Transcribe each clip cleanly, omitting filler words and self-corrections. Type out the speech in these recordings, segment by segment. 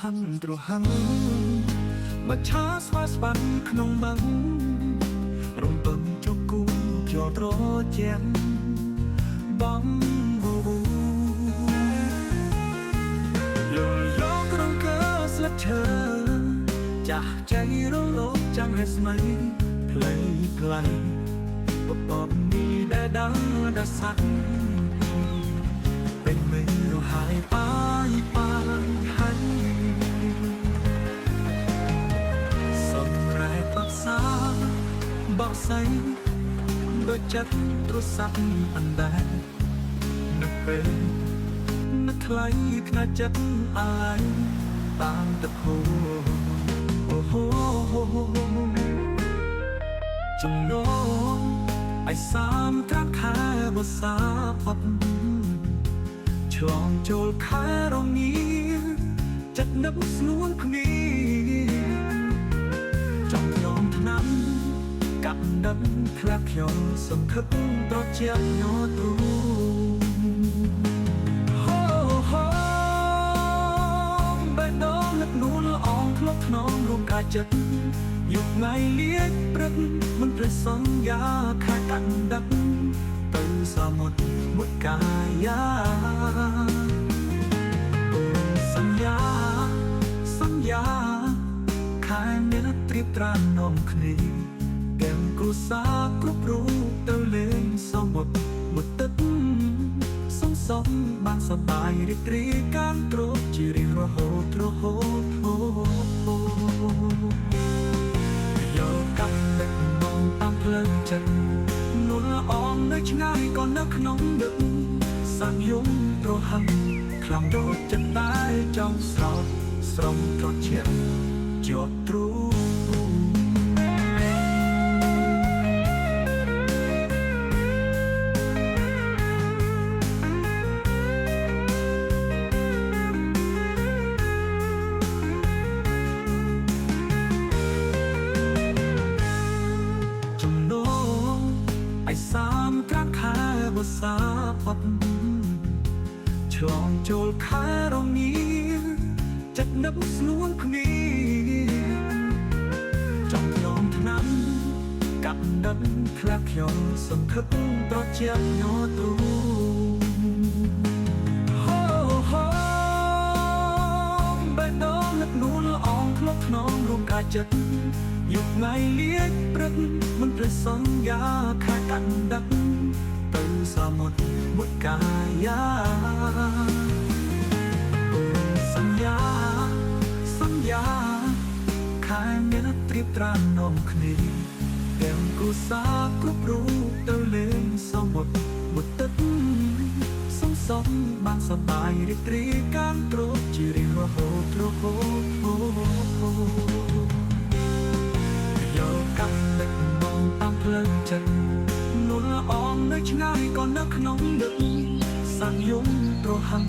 ហឹងទ្រហឹងមកឆាស្វាស្វាន់ក្នុងមឹងរំពឹងជគូខ្យល់ត្រជាក់បងវូលងយករងកើស្លឹកឈើចាស់ចៃរលោកចាំងរស្មីផ្លៃផ្លៃបបបនេះដែលដឹងដល់សត្វ เป็นมือเราหายไปปางหันសំរែបក្សាបកសៃដូចចិត្តទ្រស័ព្ទអណ្ដែតនៅពេលនឹកថ្លៃខ្នាចិត្តអាយតាមទឹកហូរអូហូចំណងឯសាមត្រាំខែបសាផុត ឆ្លងចូលខែរងាចិត្តនឹកស្នួនគ្នាចង់យំថ្នាំកាប់ដិនធ្លាក់ខ្ញុំសង្ឃឹកត្រជាក់ញទ្រូហូហូបេះដូងនឹកនួនល្អងធ្លុកថ្នមរួមកាយចិត្តយុគថ្ងៃលាជព្រឹកមិនព្រះសន្យាខែកាត់ដឹកទៅសមុទ្រមួយកាយា សន្យាសន្យាខែមានត្រៀបត្រាននំគ្នាទាំងគ្រួសារគ្រប់រូបទៅលេងសមុទ្រមួយទឹកសំសំបានសប្បាយរីករាយកានទ្រពជារៀងរហូតរហូតហូយកកាប់ទឹកមងតាមផ្លូវចិត្តនួនល្អងនៅឆ្ងាយក៏នៅក្នុងដឹកសាក់យំទ្រហឹងខ្លាំងដូចចិត្តតែចង់ស្រោតស្រមត្រជាក់ជាប់ទ្រូ ចំណងឯសាមត្រាំខែបសាផុតឆ្លងចូលខែរងាចិត្តនឹកស្នួនគ្នាចង់យំថ្នាំកាប់ដិនធ្លាក់ខ្ញុំសង្ឃឹកត្រជាក់ញទ្រូហូហូបេះដូងនឹកនួនល្អងធ្លុកថ្នមរួមកាយចិត្តយុគថ្ងៃលាជព្រឹកមិនព្រះសន្យាខែកាត់ដឹកទៅសមុទ្រមួយកាយា សន្យាសន្យាខែមានត្រៀបត្រាននំគ្នាទាំងគ្រួសារគ្រប់រូបទៅលេងសមុទ្រមួយទឹកសំសំបានសប្បាយរីករាយកានទ្រពជារៀងរហូតរហូតយកកាប់ទឹកមងតាមផ្លូវចិត្តនួនល្អងនៅឆ្ងាយក៏នៅក្នុងដឹកសាក់យំទ្រហឹង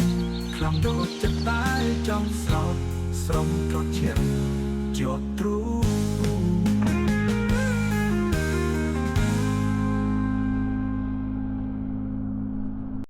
ខ្លាំងដូចចិត្តតែចង់ស្រោតស្រមត្រជាក់ជាប់ទ្រូ